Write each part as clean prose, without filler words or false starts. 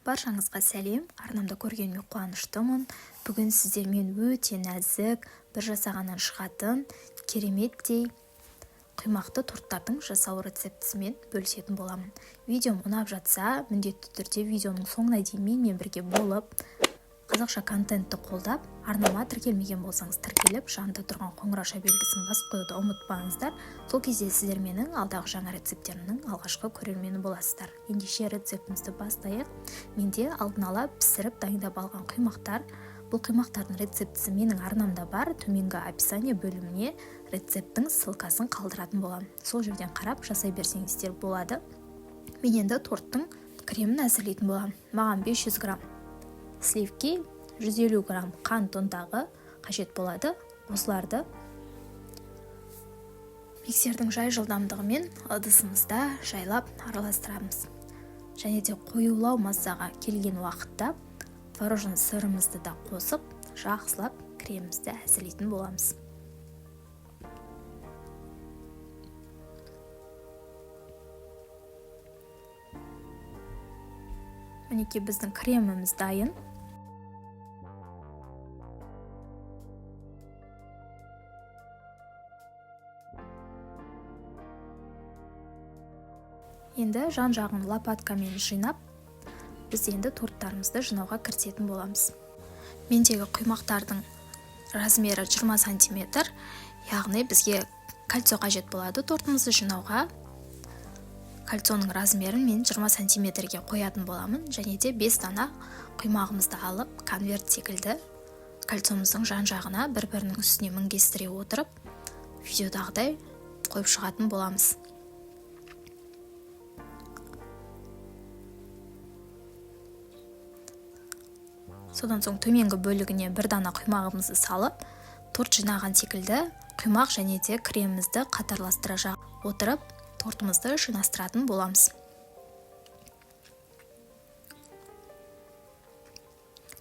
Баршаңызға сәлем! Арнамда көргеніме қуаныштымын. Бүгін сіздермен өте нәзік, бір жасағаннан шығатын кереметтей құймақты торттардың жасау рецептісімен бөлісетін боламын. Видеом ұнап жатса, міндетті түрде видеоның соңына дейін менімен бірге болып, қазақша контентті қолдап, арнама тіркелмеген болсаңыз тіркеліп, жанында тұрған қоңырауша белгісін басып қоюды ұмытпаңыздар. Сол кезде сіздер менің алдағы жаңа рецепттерімнің алғашқы көрермені боласыздар. Ендеше рецептімізді бастайық. Менде алдын ала пісіріп дайындап алған құймақтар. Бұл құймақтардың рецептісі менің арнамда бар. Төменгі описание бөліміне рецепттің ссылкасын қалдыратын боламын. Сол жерден қарап жасай берсеңіздер болады. Мен енді торттың кремін әзірлейтін боламын. Маған 500 грамм сливки, 150 грамм қант ұнтағы қажет болады. Осыларды миксердің жай жылдамдығымен ыдысымызда жайлап араластырамыз. Және де қоюлау массаға келген уақытта творожный сырымызды да қосып, жақсылап кремімізді әзірлейтін боламыз. Мінекей біздің креміміз дайын. Енді жан-жағын лопаткамен жинап, біз енді торттарымызды жинауға кірісетін боламыз. Мендегі құймақтардың размері 20 сантиметр, яғни бізге кольцо қажет болады тортымызды жинауға. Кольцоның размерін мен 20 сантиметрге қоятын боламын. Және де 5 дана құймағымызды алып, конверт секілді кольцомыздың жан-жағына бір-бірінің үстіне мінгестіре отырып, видеодағыдай қойып шығатын боламыз. Содан соң төменгі бөлігіне бір дана құймағымызды салып, торт жинаған секілді құймақ және де кремімізді қатарластыра отырып, тортымызды жинастыратын боламыз.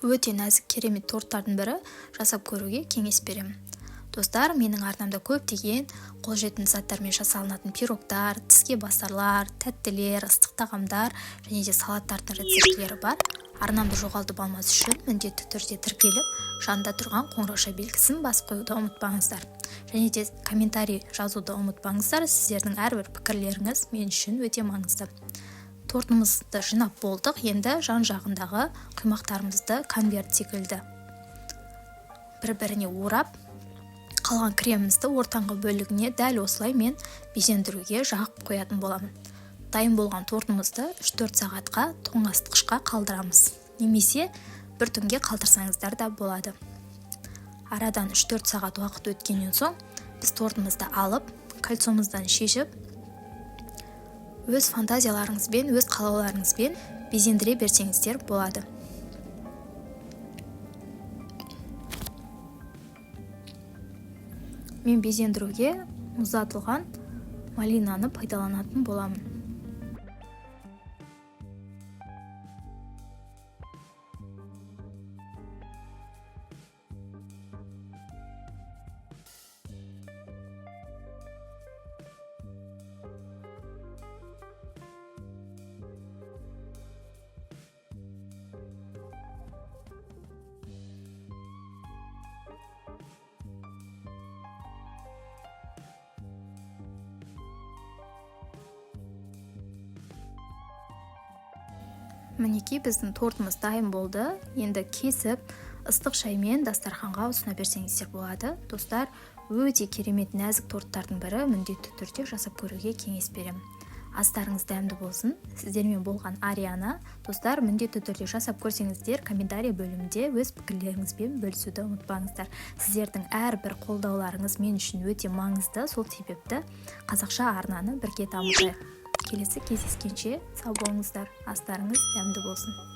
Өте нәзік керемет торттардың бірі, жасап көруге кеңес беремін. Достар, менің арнамда көптеген қолжетімді заттармен жасалынатын пирогтар, тіске басарлар, тәттілер, ыстық тағамдар және де салаттардың рецептілері бар. Арнамды жоғалтып алмас үшін міндетті түрде тіркеліп, жанында тұрған қоңырауша белгісін басып қоюды ұмытпаңыздар. Және де комментарий жазуды ұмытпаңыздар. Сіздердің әрбір пікірлеріңіз мен үшін өте маңызды. Тортымызды жинап болдық. Енді жан-жағындағы құймақтарымызды конверт секілді бір-біріне орап, қалған кремімізді ортаңғы бөлігіне дәл осылай мен безендіруге жағып қоятын боламын. Дайын болған тортымызды 3-4 сағатқа тоңазытқышқа қалдырамыз. Немесе бір түнге қалдырсаңыздар да болады. Арадан 3-4 сағат уақыт өткеннен соң біз тортымызды алып, кольцомыздан шешіп, өз фантазияларыңызбен, өз қалауларыңызбен безендіре берсеңіздер болады. Мен безендіруге мұздатылған малинаны пайдаланатын боламын. Мінекей біздің тортымыз дайын болды. Енді кесіп, ыстық шаймен дастарханға ұсына берсеңіздер болады. Достар, өте керемет нәзік торттардың бірі, міндетті түрде жасап көруге кеңес беремін. Астарыңыз дәмді болсын. Сіздермен болған Ариана. Достар, міндетті түрде жасап көрсеңіздер, комментарий бөлімінде өз пікірлеріңізбен бөлісуді ұмытпаңыздар. Сіздердің әрбір қолдауларыңыз мен үшін өте маңызды. Сол себепті қазақша арнаны бірге дамытайық. Келесі кездескенше сау болыңыздар. Астарыңыз дәмді болсын.